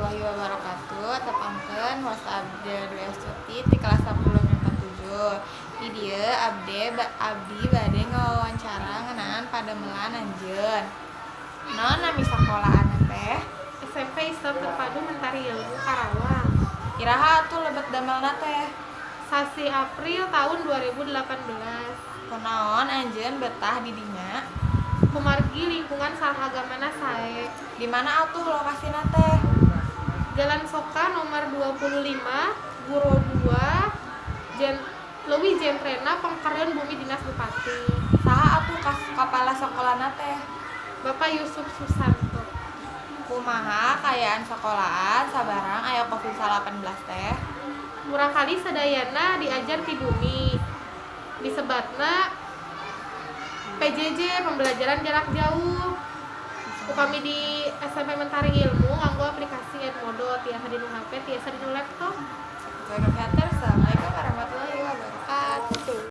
Warahmatullahi wabarakatuh. Tepangkeun, wasta abdi Dwi Astuti ti kelas 10 MIPA 7. Di dieu abdi bade ngawawancara ngeunaan padamelan anjeun. Naon nami sakolahanna teh? SMP Islam Terpadu Mentari Ilmu, Karawang. Iraha atuh lebet damelna teh? Sasi April tahun 2018. Kunaon anjeun betah di dinya? Kumargi lingkungan sareng agamana sae. Di mana atuh lokasina teh? Jalan Soka nomor 25, Guro 2, Jen, Leuwih Jentrena, Pengkereun Bumi Dinas Bupati. Saha atuh kepala sekolahna teh? Bapak Yusuf Susanto. Kumaha kaayaan sekolahan sabarang aya Covid-19 teh? Murangkalih sadayana diajar ti bumi. Disebatna PJJ, pembelajaran jarak jauh. Upami di SMP Mentari Ilmu nganggo aplikasi Edmodo, tiasa dinu HP, tiasa dinu laptop. Sakitu.